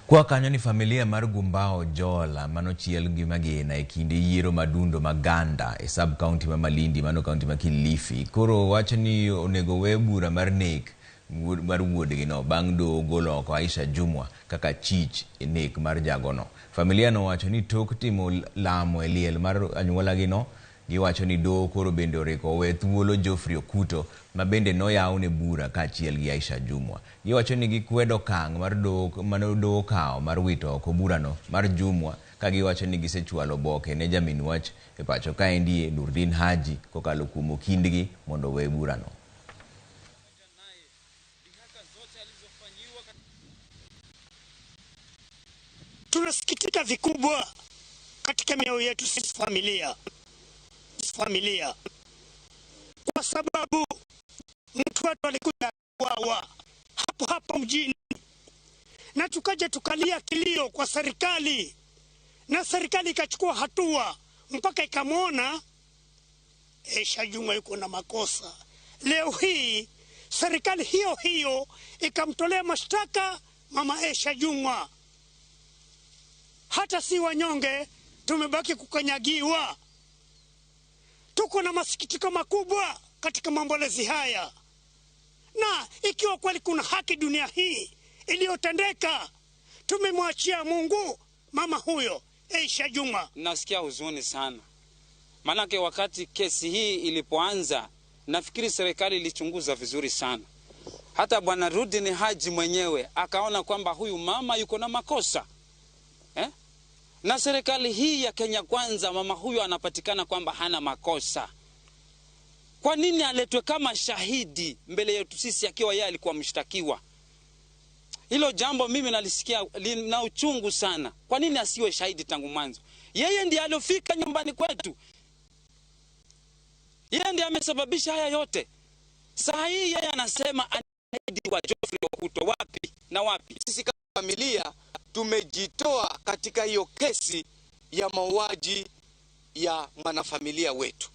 Kwa kanyo ni familia mar Gumbao Jola manochiel gi magina e kinde yiero madundo ma Ganda e sub county ma Malindi, mano county ma Kilifi. Koro wacho ni onego we bura mar nek mar wuodgi no bang' doho golo oko Aisha Jumwa kaka chich e nek mar jagono. Familia no wacho ni tok timo lamo e liel mar anyuolagi no, giwacho ni doho koro bende oriko owe thuolo Geoffrey Okuto ma bende noyawne bura kaachiel gi Aisha Jumwa. Giwacho ni gikwedo okang' mar doho mane doho okawo mar wito oko burano mar Jumwa ka giwacho ni gisechwalo oboke ne jamin wach e pacho kaendi Nurdin Haji kokalo kuom okindgi mondo owe burano. Tunasikitika vikubwa katika mioyo yetu sisi familia, kwa sababu mtu wetu alikuja kuuawa hapo hapo mjini, na tukaja tukalia kilio kwa serikali, na serikali ikachukua hatua mpaka ikamwona Aisha Jumwa yuko na makosa. Leo hii serikali hiyo hiyo ikamtolea mashtaka mama Aisha Jumwa. Hata si wanyonge tumebaki kukanyagiwa. Tuko na masikitiko makubwa katika maombolezi haya, na ikiwa kweli kuna haki dunia hii iliyotendeka, tumemwachia Mungu mama huyo Aisha Jumwa. Nasikia huzuni sana, manake wakati kesi hii ilipoanza, nafikiri serikali ilichunguza vizuri sana. Hata bwana Rudin Haji mwenyewe akaona kwamba huyu mama yuko na makosa. Na serikali hii ya Kenya Kwanza, mama huyu anapatikana kwamba hana makosa. Kwa nini aletwe kama shahidi mbele yetu sisi akiwa yeye alikuwa mshtakiwa? Hilo jambo mimi nalisikia na uchungu sana. Kwa nini asiwe shahidi tangu mwanzo? Yeye ndiye aliyofika nyumbani kwetu. Yeye ndiye amesababisha haya yote. Saa hii yeye anasema anahidi wa Geoffrey Okuto wapi na wapi? Sisi kama familia tumejitoa katika hiyo kesi ya mauaji ya mwanafamilia wetu,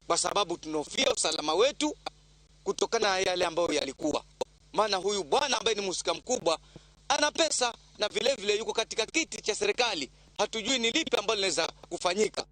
kwa sababu tunahofia usalama wetu kutokana na yale ambayo yalikuwa. Maana huyu bwana ambaye ni mhusika mkubwa ana pesa na vile vile yuko katika kiti cha serikali. Hatujui ni lipi ambalo linaweza kufanyika.